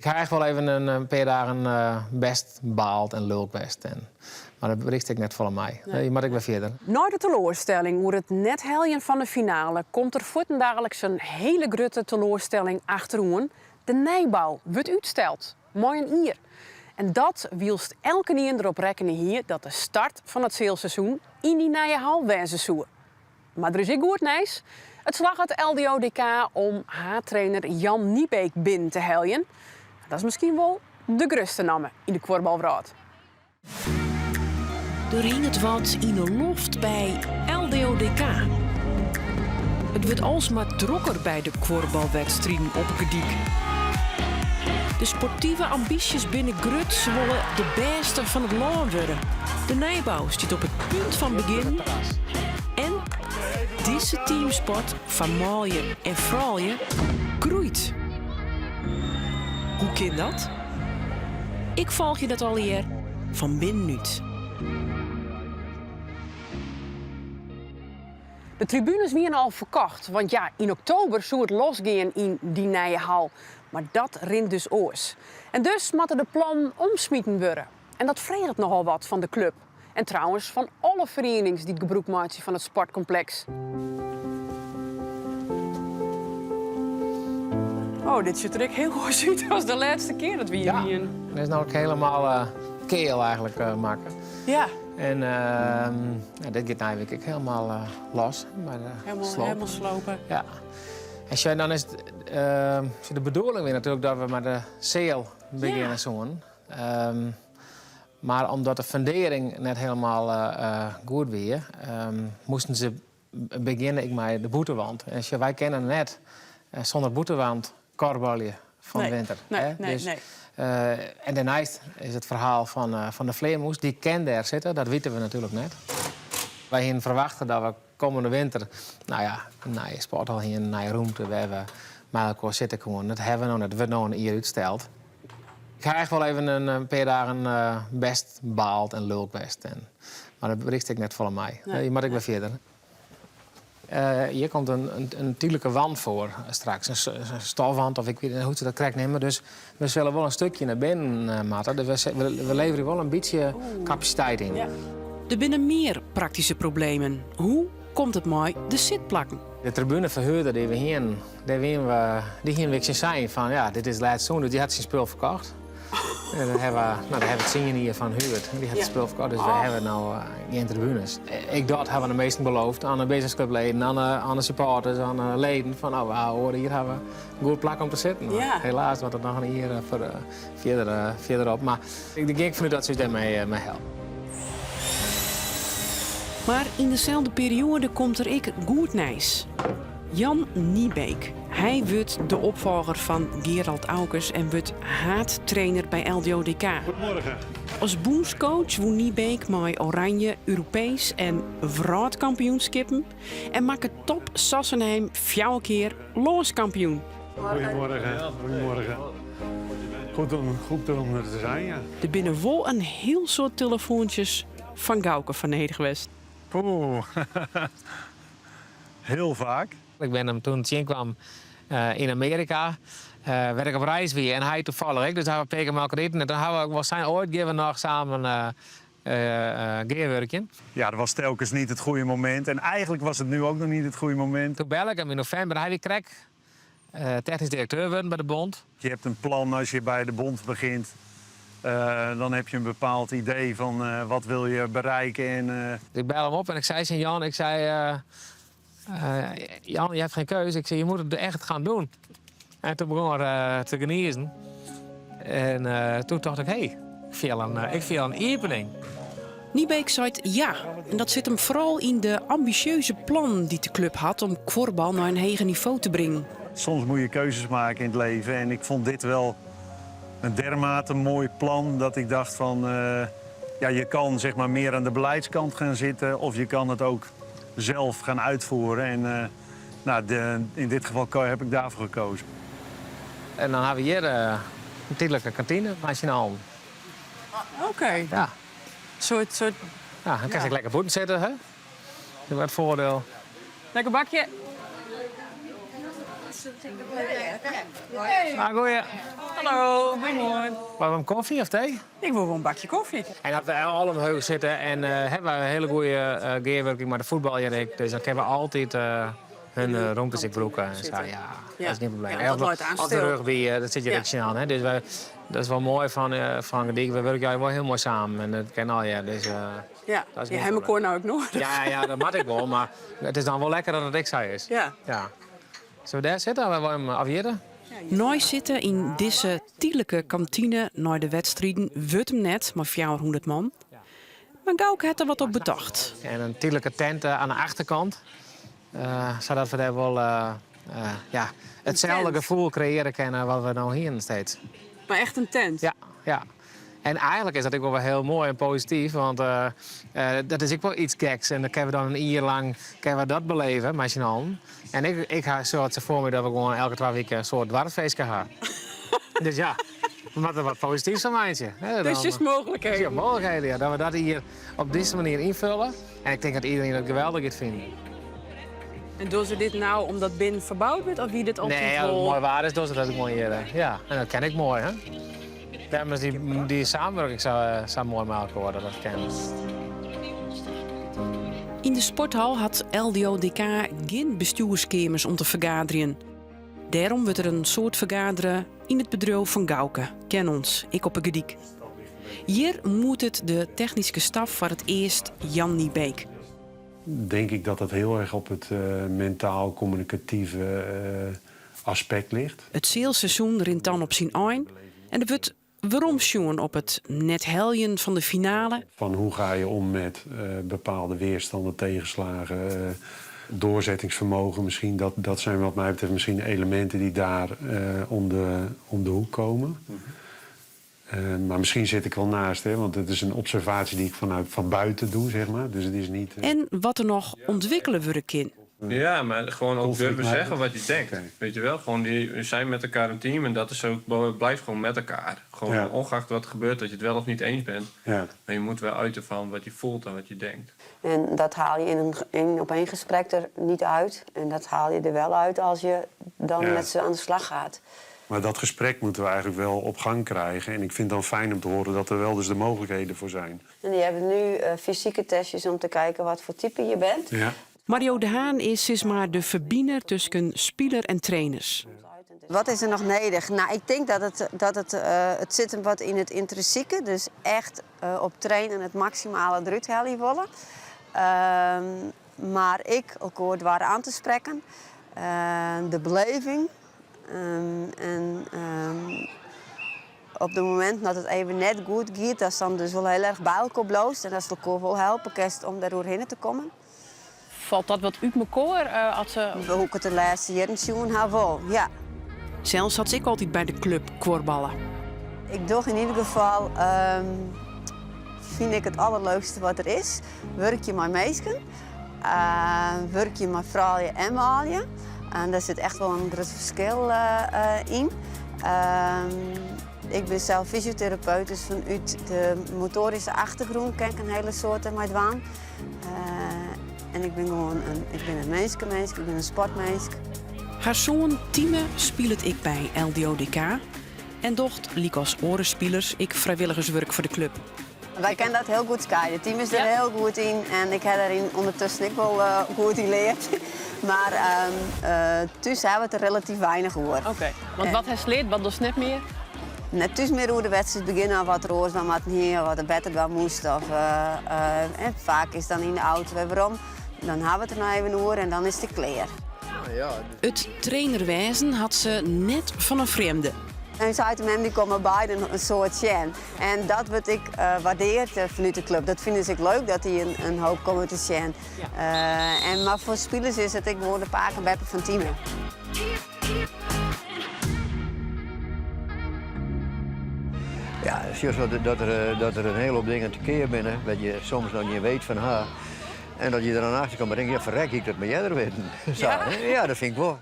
Ik ha echt wol even in pear dagen bêst baald en lulk west. En, mar dat berikt ek net folle mei. Je moatte ek wer fierder. Nei de teloarstelling oer it net heljen fan de finale komt der fuortendaliks in hiele grutte teloarstelling achteroan, de nijbou wurdt útsteld mei in jier. En dat wylst elkenien derop rekkene hie dat de start fan it sealseizoen yn dy nije hal wêze soe. Mar der is ek goed nijs, it slagget LDODK om haadtrainer Jan Niebeek binnen te heljen. Dat is miskien wol de grutste namme yn de kuorbalwrâld. Der hinget wat yn 'e loft by LDODK. It wurdt alsmar drokker by de kuorbalwedstriden op 'e Gerdyk. De sportive ambysjes binne grut, se wolle de bêste fan it lân wurde. De nijbou stiet op it punt fan begjinnen en dizze teamsport foar manlju en froulju groeit. Hoe kin dat? Ik folgje dat allegear fan binnenút. De tribunes wiene al ferkocht, want ja, yn oktober soe it losgean yn dy nije hal. Mar dat rint dus oars. En dus moatte de plannen omsmiten wurde. En dat freget nochal wat fan de klup. En trouwens fan alle ferienings dy't gebrûk meitsje fan it sportkompleks. Oh, dit sjocht der ek hiel oars út as de lêste kear dat we hjir Ja, wienen. dat is no ek hielendal eh, keal eigentlik eh, makke. Ja. En ehm, ja, dit giet nije wike ek hielendal eh, los. Mei de Hielendal, sloop. hielendal slope. Ja. En sjoch, dan is it, ehm, sjoch, de bedoeling wie natuerlik dat we mei de seal begjinne soenen. Ehm, mar omdat de fundearring net hielendal eh, goed wie, ehm, moasten se begjinne ek mei de bûtenwand. En sjoch, wy kinne net eh, sûnder bûtenwand kuorbalje fan Nee, winter. nee, hè? nee, Dus, nee. eh, en dêrneist is it ferhaal fan, eh, fan de flearmûs, dy kin dêr sitte, dat witte we natuerlik net. Wy hiene ferwachte dat we kommende winter nou ja, in nije sporthal hiene, in nije rûmte wêr't we mei elkoar sitte koene. Dat hawwe we no net, dat wurdt no in jier útsteld. Ik ha echt wol even in pear dagen bêst baald en lulk west. En, mar dat berikt ek net folle mei. Nee. Je moatte ek wer fierder. Eh, hjir komt in, in, in tydlike wand foar straks. In, in stofwand of ik wit net hoe't se dat krekt neame. Dus we sille wol in stikje nei binnen eh, moatte. Dus we, we, we leverje wol in bytsje kapasiteit yn. Ja. Der binne mear praktyske problemen. Hoe komt it mei de sitplakken? De tribuneferhuurder dy't we hienen, dêr wiene we, dy hiene we ek tsjin sein fan ja, dit is it lêste seizoen, dus dy hat syn spul ferkocht. En dêr hawwe we, no, dêr hawwe we tsien jier fan huurd. Dy hat it spul ferkocht, dus we hawwe no gjin tribunes. Ek dat hawwe we de minsken beloofd, oan de businessclubleden, oan de, oan de supporters, oan de leden, fan no, we hawwe oare jier hawwe we in goed plak om te sitten. Ja. Helaas moat it noch in jier foar, fierder, fierderop. Mar ik gean ek fanút dat se ús dêrmei mei helpe. Mar yn deselde perioade komt der ek goed nijs. Jan Niebeek. Hy wurdt de opfolger fan Gerald Aukes en wurdt haadtrainer by LDODK. Goedemorgen. As bûnscoach wûn Niebeek mei Oranje Europeesk en wrâldkampioenskippen en makke Top Sassenheim fjouwer kear lânskampioen. Goedemorgen. Goedemorgen. Goed om, goed om er te zijn, ja. Der binne wol in hiel soad telefoantsjes fan Gauke foar nedich west. Oeh, heel vaak. Ik bin him doe't tsjinkwam yn Amearika, wêr't ik op reis wie en hy tafallich ek. Dus hawwe we in pear kear mei elkoar iten en doe hawwe we ek wol sein, oait gean we noch samen gearwurkjen. Ja, dat was telkens niet het goede moment. En eigenlijk was het nu ook nog niet het goede moment. Doe belle ik him yn novimber. Hy wie krekt technysk direkteur wurden by de bond. Je hebt een plan als je bij de bond begint. Dan heb je een bepaald idee van wat wil je bereiken. En, Ik bel him op en ik sei tsjin Jan, ik sei, Jan, je hebt geen keuze. Ik sei, je moet het echt gaan doen. En doe begûn er te gnizen. En doe tocht ik, hé, ik fiel in, ik fiel in iepening. Niebeek seit ja. En dat sit him foaral yn de ambisjeuze plannen dy't de klup hat om kuorbal nei in heger nivo te bringen. Soms moet je keuzes maken in het leven. En ik vond dit wel een dermate mooi plan dat ik dacht van... ja, je kan zeg maar meer aan de beleidskant gaan zitten of je kan het ook zelf gaan uitvoeren. En nou, in dit geval heb ik daarvoor gekozen. En dan hawwe we hjir in tydlike kantine mei syn allen. Oké. Ja. Soart, soart... Ja, dan kinst ek lekker bûten sitte, hè? Dat is it foardiel. Lekker bakje. Ah, goeie. Hallo, goeiemoarn. Wolle we in kofje of tee? Ik wol wol in bakje kofje. En as we al omheech sitte en hawwe we in hiele goede gearwurking mei de fuotballer ek, dus dan kinne we altyd hun romtes ek brûke en sa. Ja, dat is gjin probleem. Ja, dat leit aan Of de stil. rugby, dat sit hjir ek tsjinoan. Hè. Dus wy, dat is wol moai fan Gerdyk. We wurkje allegear wol hiel moai samen en dat kin allegear. Dus, Ja, dat is je gjin ha probleem. elkoar no ek noadich. Ja, ja, dat moat ek wol, mar it is dan wol lekker dat it ek sa is. Ja. Ja. Sille we dêr sitte of wolle we him afjitten? Neisitte yn dizze tydlike kantine nei de wedstriden wurdt him net mei 400 man. Mar Gauke hat der wat op betocht. En in tydlike tent aan de achterkant, sadat we dêr wol ja, itselde gefoel kreëarje kinne wat we no hienen steeds. Mar echt in tent? Ja, ja. En eigenlik is dat ek wol wer hiel moai en posityf, want dat is ek wol iets geks. En dan kinne we dan in jier lang kinne we dat beleve mei syn allen. En ik ha soart sa foar my dat we gewoan elke 2 wiken in soart doarpsfeestke ha. Dus ja, we moatte der wat posityfs fan meitsje. Hè, Dus dan- just mooglikheden. Ja, mooglikheden, ja. Dat we dat jier op dizze manier ynfolje. En ik tink dat iedereen dat geweldich giet finen. En dogge se dit no omdat binnen ferboud wurdt of wie dit altyd Nee, as it wol? moai waar is, dogge se dat ek moai hjir. Ja, en dat kin ek moai, hè? Dêrom is dy samenwurking sa moai mei elkoar, dat dat kin. Yn de sporthal hat LDODK gjin bestjoerskeamers om te fergaderjen. Dêrom wurdt der in soad fergadere yn it bedriuw fan Gauke, Kennons, ek op 'e Gerdyk. Hjir moetet de technyske staf foar it earst Jan Niebeek. Denk ik dat dat heel erg op het mentaal-communicatieve aspect ligt. It sealseizoen rint dan op syn ein en der wurdt weromsjoen op it net heljen fan de finale. Van hoe ga je om met bepaalde weerstanden, tegenslagen, doorzettingsvermogen misschien. Dat zijn wat mij betreft misschien elementen die daar om de hoek komen. Maar misschien zit ik wel naast, hè, want het is een observatie die ik vanuit van buiten doe, zeg maar. Dus het is niet En wat der noch ûntwikkele wurde kin. Ja, maar gewoon ook Conflict durven mijden. zeggen wat je denkt. Weet je wel, gewoon die, we zijn met elkaar een team en dat is ook, blijf gewoon met elkaar. Gewoon ongeacht wat er gebeurt, dat je het wel of niet eens bent. Maar je moet wel uiten van wat je voelt en wat je denkt. En dat haal je in een één op één gesprek er niet uit. En dat haal je er wel uit als je dan met ze aan de slag gaat. Maar dat gesprek moeten we eigenlijk wel op gang krijgen. En ik vind het dan fijn om te horen dat er wel dus de mogelijkheden voor zijn. En die hebben nu fysieke testjes om te kijken wat voor type je bent. Mario de Haan is sis mar de ferbiner tusken spiler en trainers. Wat is er noch nedich? Nou, ik tink dat het sit him wat yn it yntrinsike. Dus echt op trainen it maksimale derút helje wolle. Mar ek elkoar doare oan te sprekken. De beleving. En op it momint dat it even net goed giet, dat is dan dus wol hiel erch by elkoar bliuwst en datst elkoar wol helpe kinst om dêr oerhinne te kommen. Falt dat wat út mekoar, as se Hoe ik it de lêste jierren sjoen ha, wol, ja. Sels hat se ek altyd by de klup kuorballe. Ik doch yn ieder gefal, fyn ik it allerleukste wat der is. Wurkje mei minsken, wurkje mei froulju en manlju. En dêr sit echt wol in grut ferskil yn. Ik bin sels fysioterapeut, dus fanút de motoaryske achtergrûn kin ik in hiele soad mei dwaan. En ik bin gewoan in, ik bin in minskeminsk, ik bin in sportminsk. Har soan Tieme spilet ek by LDODK en docht, lykas oare spilers, ek frijwilligerswurk foar de klup. Wy kinne dat hiel goed skiede. Tieme is der hiel goed yn en ik ha dêryn ûndertusken ek wol goed yn leard. Mar thús ha we it der relatyf weinich oer. Oké, want wat hast leard, wat dochst net mear? Net thús mear oer de wedstriid begjinne of wat der oars dan moatten hie of wat der better dwaan moast. Of en faak is dan yn de auto wer werom. Dan ha we it der noch even oer en dan is it klear. It trainerwêzen hat se net fan in frjemde. En heit en mem dy komme beide in soad sjen. En dat wurdt ek waardeard fanút de klup. Dat fine se ek leuk dat dy in hoop komme te sjen. Mar foar spilers is it ek gewoan de pake en beppe fan Tieme. Ja, sjochst dat der in hiele hoop dingen te keap binne, wêr't je soms noch net weet fan ha. En dat je der dan achter komme en tinke, ja, ferrek, hie ik dat mar earder witten. Sa, hè? Ja, dat fyn ik wol.